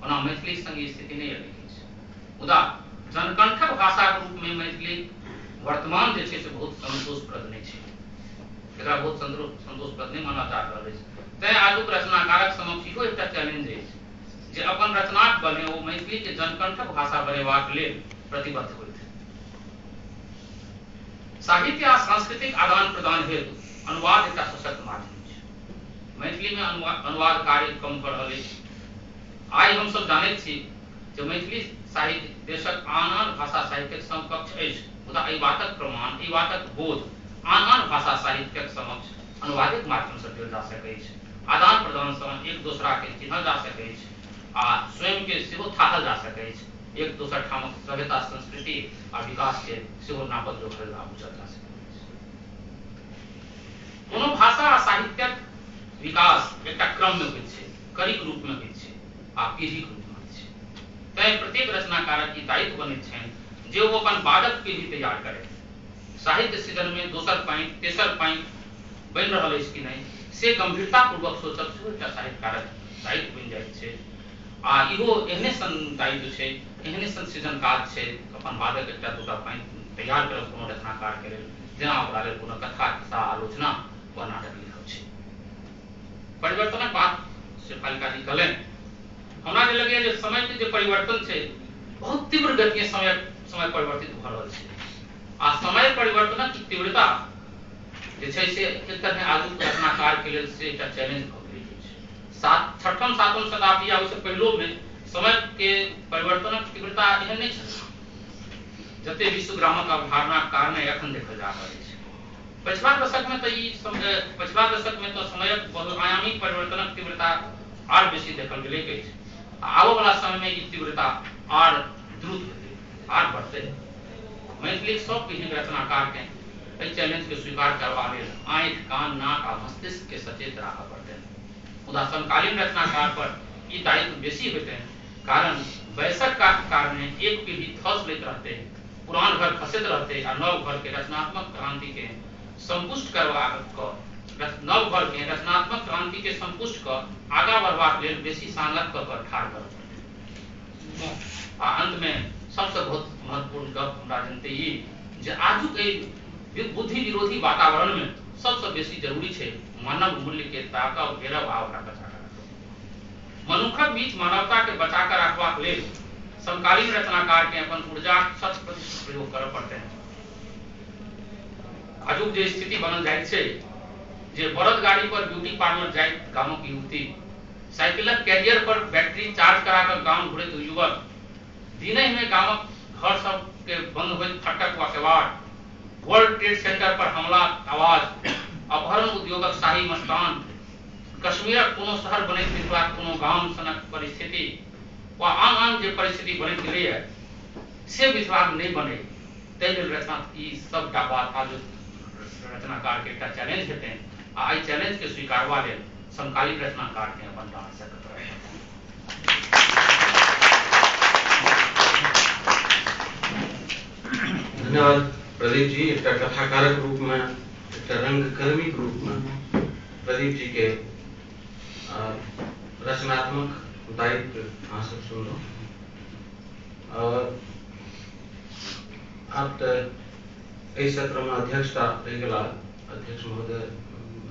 ओना मैथिलीक संग ई स्थिति नहि अबैत अछि, मुदा जनकंठक भाषाक रूपमे मैथिली वर्तमान जे छै से बहुत संतोषप्रद नहि छै। एकरा बहुत संतोषप्रद नहि मानल जा रहल अछि। तैं आजुक रचनाकारक समक्ष इहो एकटा चैलेंज अछि जे अपन रचनाक बलें ओ मैथिलीके जनकंठक भाषा बनेबाक लेल प्रतिबद्ध होथि। साहित्य आ सांस्कृतिक आदान-प्रदान हेतु अनुवाद एकटा सशक्त माध्यम अछि। मैथिलीमे अनुवाद कार्य कम भऽ रहल अछि। आइ हमसभ जानैत छी जे मैथिली साहित्य देशक आन-आन भाषा साहित्यक समकक्ष अछि, मुदा एहि बातक प्रमाण, एहि बातक बोध आन-आन भाषा साहित्यक समक्ष अनुवादेक माध्यमसँ देल जा सकैछ। आदान-प्रदानसँ एक दोसराकेँ चिन्हल जा सकैछ आ स्वयंकेँ सेहो थाहल जा सकैछ। एक दोसर ठामक सभ्यता, संस्कृति आ विकासकेँ सेहो नापल-जोखल आ बुझल जा सकैत अछि। कोनो भाषा आ साहित्यक विकास एकटा क्रममे होइत छै, कड़ीक रूपमे होइत छै आ पीढ़ीक रूपमे होइत छै। तैं प्रत्येक रचनाकारक ई दायित्व बनैत छनि जे ओ अपन बादक पीढ़ी तैयार करथि। साहित्य सृजनमे दोसर पाँति, तेसर पाँति बनि रहल अछि कि नहि, से गंभीरतापूर्वक सोचब सेहो एकटा साहित्यकारक दायित्व बनि जाइत छै। आ इहो एहने सन दायित्व छै, एहने सन सृजन काज छै अपन बादक एकटा दूटा पाँति तैयार करब कोनो रचनाकारके लेल, जेना ओकरा लेल कोनो कथा, खिस्सा, आलोचना वा नाटक लिखब छै। परिवर्तनक बात शेफालिका जी कहलनि। हमरा जे लगैए जे समयके जे परिवर्तन छै, बहुत तीव्र गतिये समय परिवर्तित भऽ रहल छै। आ समय परिवर्तनक ई तीव्रता जे छै से एक तरहे आजुक रचनाकारके लेल से एकटा चैलेंज भऽ गेल अछि। छठम सातम शताब्दी आ ओहिसँ पहिलोमे समयके परिवर्तनक तीव्रता एहन नहि छल जते विश्वग्रामक अवधारणाक कारणे एखन देखल जा रहल अछि। पछिला दशकमे तऽ ई पछिला दशकमे तऽ समयक बहुआयामी परिवर्तनक तीव्रता आर बेसी देखल गेलैक अछि आ आबऽवला समयमे ई तीव्रता आर द्रुत हेतै, आर बढ़तै। मैथिलीक सब पीढ़ीक रचनाकारकेँ एहि चैलेंजके स्वीकार करबा लेल आँखि, कान, नाक आ मस्तिष्कके सचेत राखऽ पड़तनि। मुदा समकालीन रचनाकार पर ई दायित्व बेसी होइतनि, कारण वयसक कारणे एक पीढ़ी धस लैत रहतै, पुरान घर खसैत रहतै आ नव घरके रचनात्मक क्रांतिकेँ संपुष्ट करबाक नव घरकेँ रचनात्मक क्रांतिकेँ संपुष्ट कऽ आगाँ बढ़बाक लेल बेसी सांगत कऽ कऽ ठाढ़ करऽ पड़तै। आ अंतमे सबसँ बहुत महत्वपूर्ण गप हमरा जनते ई जे आजुक एहि बुद्धि विरोधी वातावरणमे सबसँ बेसी जरूरी छै मानव मूल्यके ताकब, घेरब आ ओकरा बचा कऽ राखब। मनुखक बीच मानवताके बचा कऽ राखबाक लेल समकालीन रचनाकारकेँ अपन ऊर्जाक 100% प्रयोग करऽ पड़तनि। आजुक जे स्थिति बनल जाइत छै जे बड़द गाड़ी पर ब्यूटी पार्लर जाइत गामक युवती, साइकिलक कैरियर पर बैटरी चार्ज करा कऽ गाम घुरैत युवक, दिनहिमे गामक घर सबके बंद होइत फटक वा केवाड़, वर्ल्ड ट्रेड सेंटर पर हमलाक आवाज, अपहरण उद्योगक शाही मस्तान, कश्मीरक कोनो शहर बनैत मिथिलाक कोनो गाम सनक परिस्थिति वा आन आन जे परिस्थिति बनैत गेलैए से मिथिलामे नहि बनै, ताहि लेल रचना ई सबटा बात आजुक रचनाकारके एकटा चैलेंज हेतनि आ एहि चैलेंजके स्वीकारबा लेल समकालीन रचनाकारके अपन डाँट सख्त करय पड़तनि। धन्यवाद प्रदीप जी। एकटा कथाकारक रूपमे, एकटा रंगकर्मीक रूपमे प्रदीप जी के रचनात्मक दायित्व अहाँ सब सुनलहुँ। और आब तऽ एहि सत्रमे अध्यक्षता रहि गेला, अध्यक्ष महोदय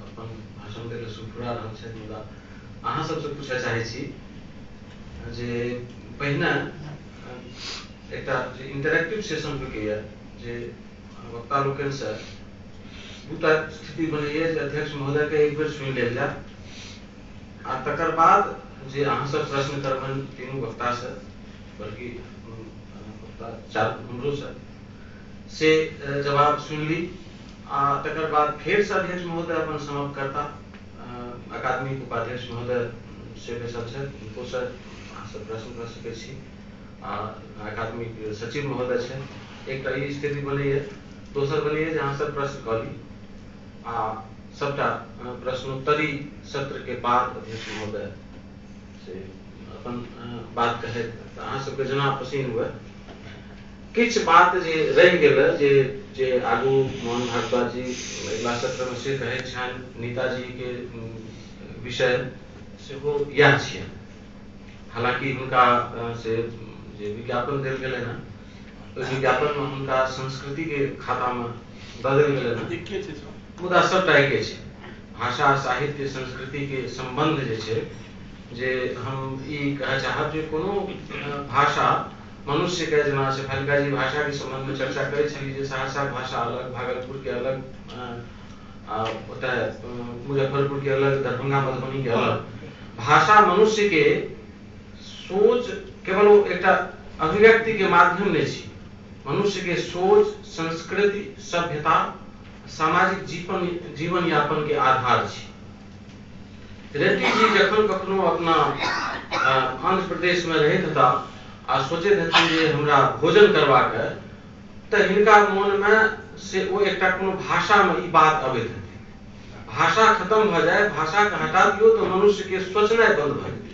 अपन भाषण दै लए सुरफुरा रहल छथि, मुदा अहाँ सबसँ पूछय चाहै छी जे पहिने एकटा जे इंटरेक्टिव सेशन होइए जे वक्ता लोकनिसँ दूटा स्थिति बनैए जे अध्यक्ष महोदयके एक बेर सुनि लेल जाय आ तकर बाद जे अहाँ सब प्रश्न करबनि तीनू वक्तासँ, बल्कि वक्ता चारू हमरोसँ, से जवाब सुनि ली आ तकर बाद फेरसँ अध्यक्ष महोदय अपन समाप्त करता। अकादमीक उपाध्यक्ष महोदय से बैसल छथि, हुनकोसँ अहाँ सब प्रश्न कर सकै छी आ अकादमीक सचिव महोदय छथि। एकटा ई स्थिति बनैए, दोसर बनैए जे अहाँ सब प्रश्न कऽ ली आ सबटा प्रश्नोत्तरी सत्र के बाद अध्यक्ष महोदय से अपन बात कहैत, तऽ अहाँ सबके जेना पसिन हुए। किछु बात जे रहि गेल जे जे आगू मोहन भारद्वाज जी अगिला सत्रमे से कहैत छनि, नीताजी के विषय सेहो इएह छियनि। हालाँकि हुनका से जे विज्ञापन देल गेलै हँ, ओहि विज्ञापनमे हुनका संस्कृतिके खातामे दऽ देल गेलै हँ, मुदा सबटा एके छै। भाषा, साहित्य, संस्कृतिके सम्बन्ध जे छै, जे हम ई कहऽ चाहब जे कोनो भाषा मनुष्यके, जेना शेफालिका जी भाषाके सम्बन्धमे चर्चा करै छली जे सहरसाके भाषा अलग, भागलपुरके अलग, आ ओतय मुजफ्फरपुरके अलग, दरभंगा मधुबनीके अलग। भाषा मनुष्यके सोच केवल ओ एकटा अभिव्यक्तिके माध्यम नहि छी, मनुष्यके सोच, संस्कृति, सभ्यता, सामाजिक जीवन यापन के आधार छी। रेड्डी जी जखन कखनो अपना आंध्र प्रदेश में रहैत हता आ सोचैत हथिन जे हमरा भोजन करबाक है, तऽ हिनका मोन में से ओ एकटा कोनो भाषा में ई बात अबैत हथिन। भाषा खत्म भऽ जाय, भाषा के हटा दियौ तऽ मनुष्य के सोचनाइ बंद भऽ जेतै।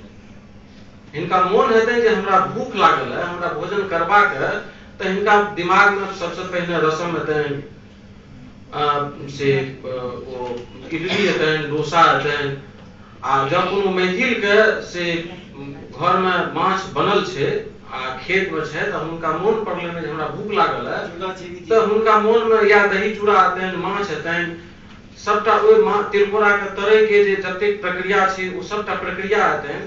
हिनका मोन हेतनि जे हमरा भूख लागल है, हमरा भोजन करबाक है, तऽ हिनका दिमाग में सबसे पहिने रसम हेतनि, से ओ इडली हेतनि, डोसा हेतनि। आ जब कोनो मैथिल के से घर में माछ बनल छै आ खेत में छै, तऽ हुनका मोन पड़लनि जे हमरा भूख लागल है, तऽ हुनका मोन में या दही चूड़ा हेतनि, माछ हेतनि, सबटा ओहि तिलकोरा के तरै के जे जतेक प्रक्रिया छै ओ सबटा प्रक्रिया हेतनि।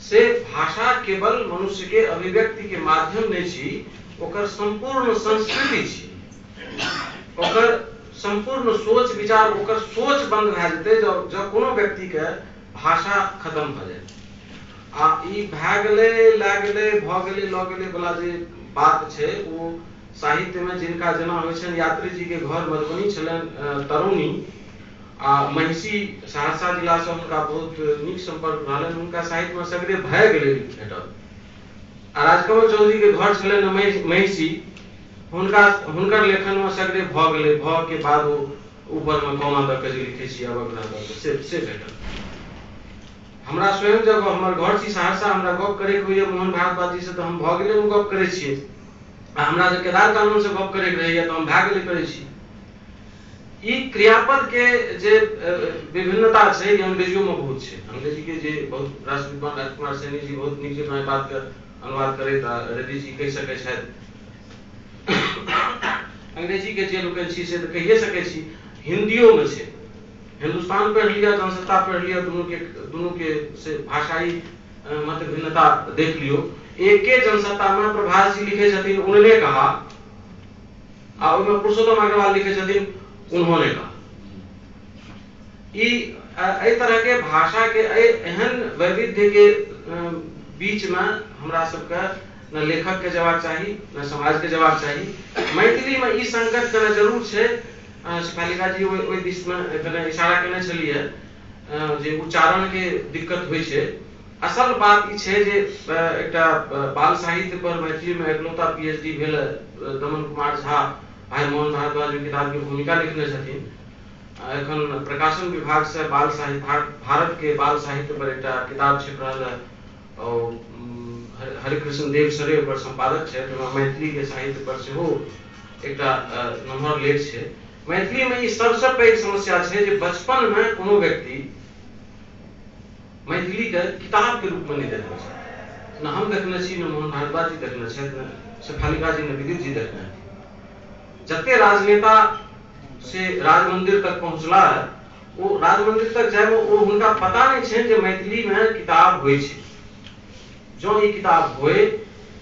से भाषा केवल मनुष्य के अभिव्यक्ति के माध्यम नहि छी, ओकर सम्पूर्ण संस्कृति छी, ओकर सम्पूर्ण सोच विचार, ओकर सोच बंद भए जेतै जब कोनो व्यक्ति के भाषा खत्म भऽ जाय। आ ई भए गेलै, लए गेलै, भऽ गेलै, लऽ गेलै वाला जे बात छै ओ साहित्य में जिनका जेना होइ छनि। यात्री जी के घर मधुबनी छलनि तरौनी, आ महिषी सहरसा जिलासँ हुनका बहुत नीक सम्पर्क रहलनि, हुनका साहित्यमे सगरे भए गेलै भेटल। आ राजकमल चौधरी के घर छलनि महिषी, हुनकर लेखनमे सगरे भऽ गेलै, भऽ के बाद ओ ऊपरमे कॉमा दऽ के जे लिखै छी अवग्रह दऽ के से भेटल। हमरा स्वयं जब हमर घर छी सहरसा, हमरा गप करैके होइए मोहन भारद्वाज जी से तऽ हम भऽ गेलैमे गप करै छियै, आ हमरा जे केदार कानूनसँ गप करैके रहैए तऽ हम भए गेलै करै छी। ई क्रियापद के जे विभिन्नता छै ई अंग्रेजियोमे बहुत छै। अंग्रेजी के जे बहुत राष्ट्र विद्वान राजकुमार सैनी जी बहुत नीक जकाँ बात के अनुवाद करैत आ रेड्डी जी कहि सकै छथि। अंग्रेजी के जे लोकनि छी से तऽ कहिए सकै छी, हिन्दियोमे छै। हिन्दुस्तान पढ़ि लिअ, जनसत्ता पढ़ि लिअ, दुनू के से भाषाई मत भिन्नता देख लियौ। एके जनसत्तामे प्रभास जी लिखै छथिन उन्होंने कहा, आ ओहिमे पुरुषोत्तम अग्रवाल लिखै छथिन उन्होंने कहा। ई एहि तरह के भाषा के एहन वैविध्य के बीच में हमरा सबके न लेखक के जवाब चाही न समाज के जवाब चाही। मैथिली में ई संकट कने जरूर छै। शेफालिका जी ओहि दिश में कने इशारा केने छलियै जे उच्चारण के दिक्कत होइ छै। असल बात ई छै जे एकटा बाल साहित्य पर मैथिली में एकलौता PhD भेल दमन कुमार झा भाई मोहन भारद्वाज किताब के भूमिका लिखने छथिन। एखन प्रकाशन विभाग से बाल साहित्य, भारत के बाल साहित्य पर एकटा किताब छपि रहल है और हरिकृष्ण देव सरे ओकर संपादक छथि। ओहिमे मैथिली के साहित्य पर सेहो एकटा नम्हर लेख छै। मैथिली में ई सबसे पैघ समस्या छै जे बचपन में कोनो व्यक्ति मैथिली के किताब के रूप में नहीं देखने छै। न हम देखने छी, न मोहन भारद्वाज जी देखने छथि, न शेफालिका जी, न विद्युत जी देखने हथिन। जते राजनेता से राजमंदिर तक पहुँचला है, वो राजमंदिर तक जाए वो हुनका पता नहीं छै जे मैथिली में किताब होइ छै। जँ ई किताब होय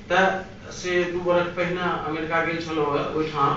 तऽ से 2 बरख पहिने अमेरिका गेल छलहुँ हेँ, ओहिठाम